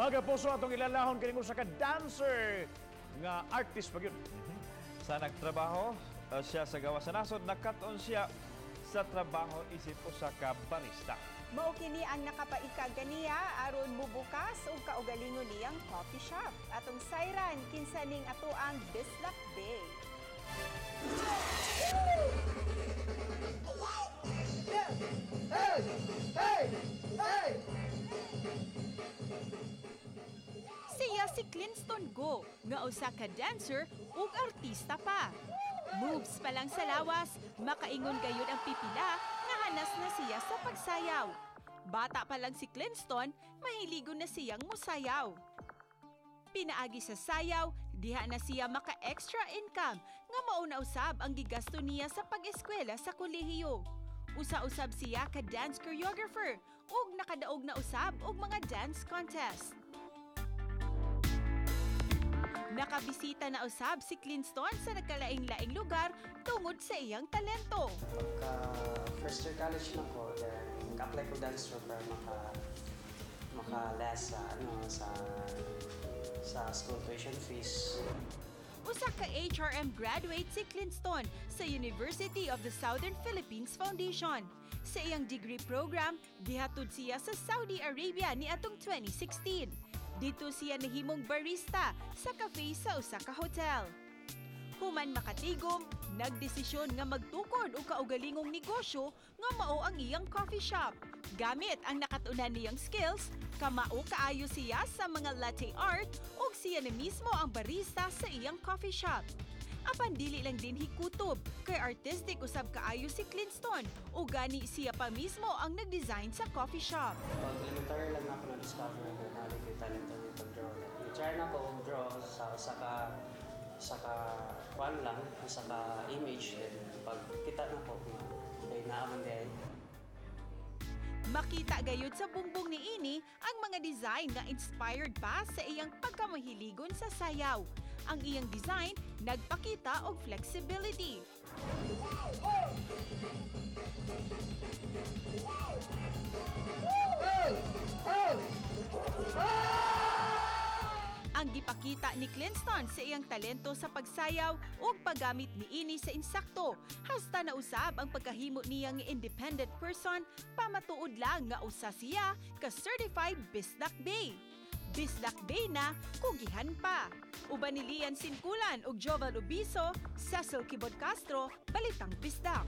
Mga kapuso, atong ilalahon kining usa ka dancer nga artist pa gyud. Sa nagtrabaho siya sa gawas sa nasod, nakat-on siya sa trabaho isip usa ka barista. Mao kini ang nakapaikag kaniya aron mubukas og kaugalingon niyang coffee shop. Atong sayran kinsa ning atoang Bisdak Bae. Hey! Hey! Hey! Siya si Clinston Go, nga usa ka dancer ug artista pa. Moves pa lang sa lawas, makaingon gayud ang pipila nga hanas na siya sa pagsayaw. Bata pa lang si Clinston, mahiligon na siyang musayaw. Pinaagi sa sayaw, diha na siya maka-extra income nga mauna usab ang gigasto niya sa pag-eskwela sa kolehiyo. Usa-usab siya ka dance choreographer ug nakadaog na usab og mga dance contest. Nakabisita na usab si Clinston sa nagkalaing-laing lugar tungod sa iyang talento. Pagka first year college na ko, then nag-apply ko dance troupe para maka less sa ano sa school tuition fees. Usa ka HRM graduate si Clinston sa University of the Southern Philippines Foundation. Sa iyang degree program, gihatod siya sa Saudi Arabia niadtong 2016. Didto siya nahimong barista sa cafe sa usa ka hotel. Human makatigom, nagdesisyon nga magtukod og kaugalingong negosyo nga mao ang iyang coffee shop. Gamit ang nakatunan niyang skills, kamao kaayo siya sa mga latte art ug siya na mismo ang barista sa iyang coffee shop. Apan dili lang din hikutob kay artistic usab kaayo si Clinston ug gani siya pa mismo ang nag-design sa coffee shop. Pag elementary lang ako na-discover na naa ko'y talent sa pag-draw. Try na ko draw sa ka kwan lang, sa ka image, then pag kita na ko nga kay naa man diay. Makita gayud sa bungbong ni ini ang mga design nga inspired pa sa iyang pagkamahiligon sa sayaw. Ang iyang design nagpakita og flexibility. Hey! Hey! Ang gipakita ni Clinston sa iyang talento sa pagsayaw ug paggamit niini sa insakto. Hasta nausab ang pagkahimo niya nga independent person, pamatuod lang nga usa siya ka certified Bisdak Bae. Bisdak Bae na kugihan pa. Uban ni Lian Sinkulan ug Joval Ubiso, Cecil Kibod Castro, Balitang Bisdak.